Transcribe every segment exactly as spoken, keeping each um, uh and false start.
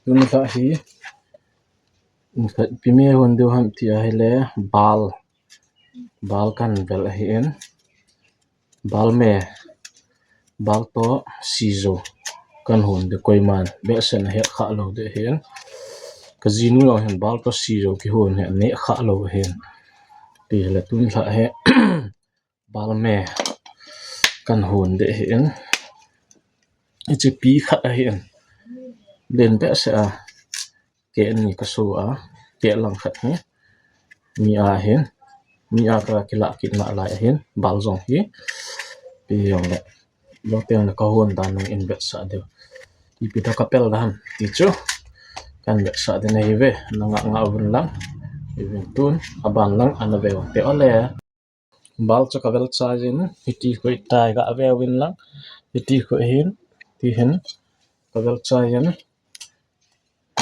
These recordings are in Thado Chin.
Tun lha hi, in khat pi me hon diu ham ti ahile, bal. Bal kan vel ahin. Bal me. Bal to sijo kan hon diu, koiman behseh a het kha lou diu ahin. Ka jinu jong hin bal to sijo kihon hi aneh kha lou ahin. Ti le tun lha hi bal me kan hon diu ahin. Hiche pi khat ahin. Len behseh a. Keh ni ka so a, keh lang khat hi. Mi a hin, mi a ka kilah kit nalai ahin, bal jong hi. Pi jong le, loteng le ka hon dan nung in vetsah diu. Ipi toh ka pel dan ti chu. Kan vetsah diu ahi ve, na ngah ngah uvin lang. Ivin tun, aban lang ana ve uvin te ole. Bal chu ka vel chai in, hiti khu tai ka ve uvin lang. Hiti khu hin, ti hin, ka vel chai in.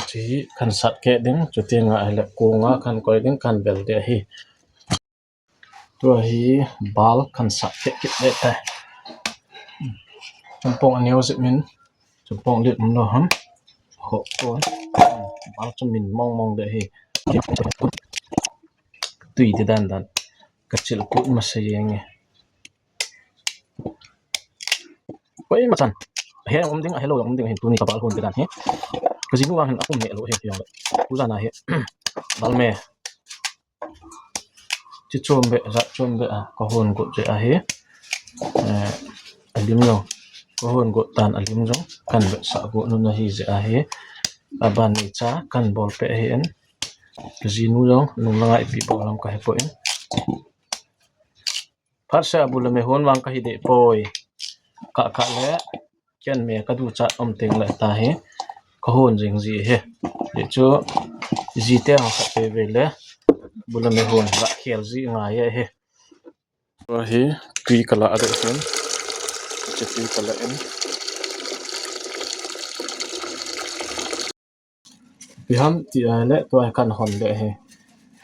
Chu hi kan sat keh ding, chuti nga ahile kong a kan koi ding, kan vel ding ahi. Tua hi bal kan sat keh kit le tai. Champong aneo jep min, champong lit um lou ham. Ho kon. Bal chu min mong mong ding ahi. Tui ti dan dan. Ka chil kut masa jeng e. Koima chan. He um ding, ahelou um ding, ahin tuni ka bal hon te dan hi. Ka jinu vang hin akum me lou hi, hiong le. Tujan a hi. Bal me. Chi chom be, jat chom be a, ka hon got je ahi. Eh, alim jong. Ka hon got tan alim jong. Kan vetsah got nu ahi je ahi. Aban ni cha, kan bol pe ahin. Ka jinu jong, nung langa ipi bol ham ka hepoi. Phat seh a bu le me hon vang ka hi deh poi. Kah kah le, ken me ka duchat um teng le ta hi. Ka hon jing ji hi. Hichu, ji te hung khat pe ve le, bu le me hon la khel ji ngai hi. Tua hi, tui ka la a deh hin. Hichu tui ka la in. Ipi ham ti ahile, tua hi kan hon deh hi.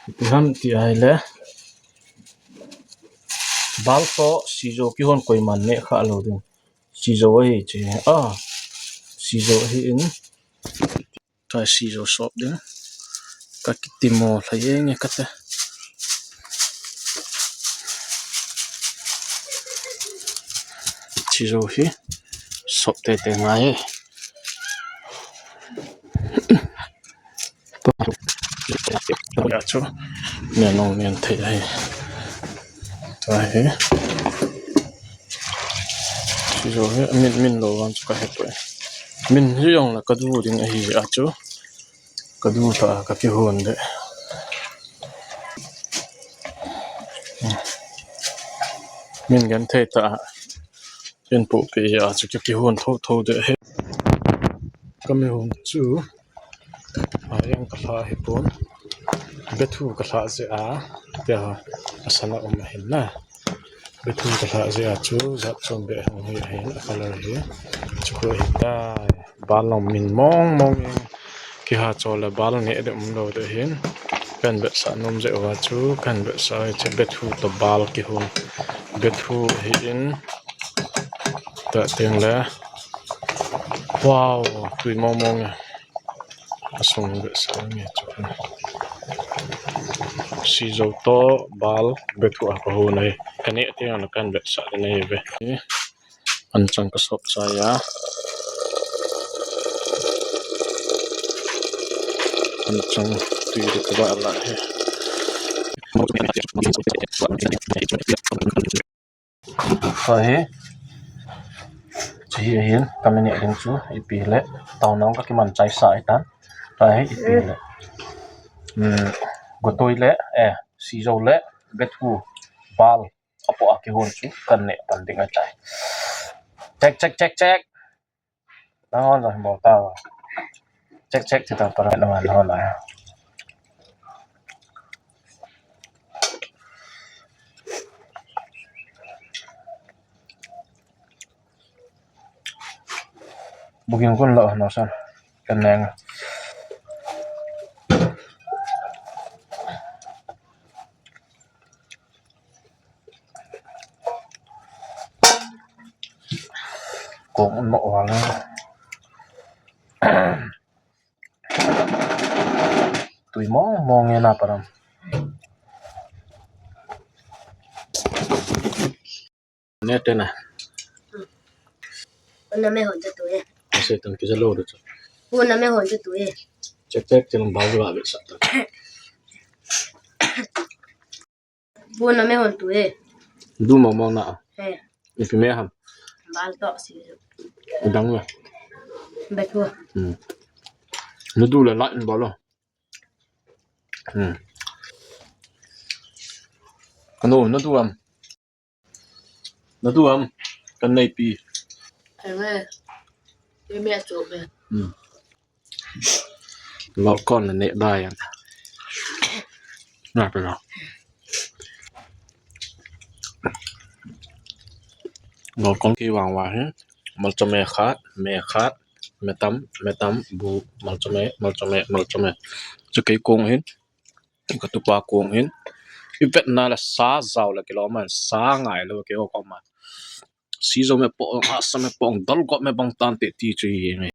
Ipi ham ti ahile, bal to sijo kihon koiman neh kha lou ding. Sijo ahi che. Ah, sijo ahi in. Tua sijo sop ding. Ka kiti mo lha jeng e kate. Sijo hi sop tete ngai e. Tua chu nen nong nen thei ahi. Tua hi. Sijo hi min, min lou vang chu ka hepoi. Min hi jong le ka du ding ahi a chu. Ka du ta, ka kihon deh. Min genthei ta. Ken pu pi a chu ka kihon tho tho deh hi. Ka me hon chu. A, jeng ka lha hi pon. Bethu ka lha je a. Tia, asana um ahin na. Bethu ka lha je a chu, jat chom be hung hi ahin, a color hi. Chu ko hi tai. Bal long min mong mong in. Kiha cho le bal nge de um lou de hin. Kan vetsah nom je uva chu, kan vetsah che bethu to bal kihon. Bethu hi in. Ta teng le. Wow, tui mong mong e. Asung vetsah nge chu. Sijo to bal bethu a ka hon ahi. Ka neh teng le kan vetsah ding ahi ve. Anchang ka sop chai a. Anchang tui de ka ba la hi. Tua hi. Chu hi hin, ka me neh ding chu, ipi le, tao nang ka kiman chai sa ahi tan. Tua hi, ipi le. Hmm, gotoi le, eh, sijo le, bethu, bal, apo a kihon chu, kan neh pan ding ahi tai. Check, check, check, check. Nang hon jong hi bol tau. Check, check, ti ta para nang hon la. Booking kun lo no san. Kan neng. Kong no wala. tui mong mong e na param. Ne te na. Puna me hon te tu e. Ase tan kija lo de chu. Puna me hon te tu e. Chek chek chek ba ba be sa ta. Puna me hon tu e. Du mong mong na. He. Ipi me ham. Bal to si. Dang la. Be tu. Hmm. Nu du la la in balo. Hmm. Kanu, nadu am. Nadu am. Kan neipi. Eme. Eme chu me. Hmm. Lol kon ne dai. Na pe lo. Lol kon ki wang wa he. Malcha me khat, me khat. Me tam, me tam, bu, malcha me, malcha me, malcha me. Chu kei kong hin, ka tupa kong hin. I vet na la sa jao la kilo man, sa ngai lo kei ko man. Si jo me po, a sa me po, dal got me bang tan te ti chu hi me.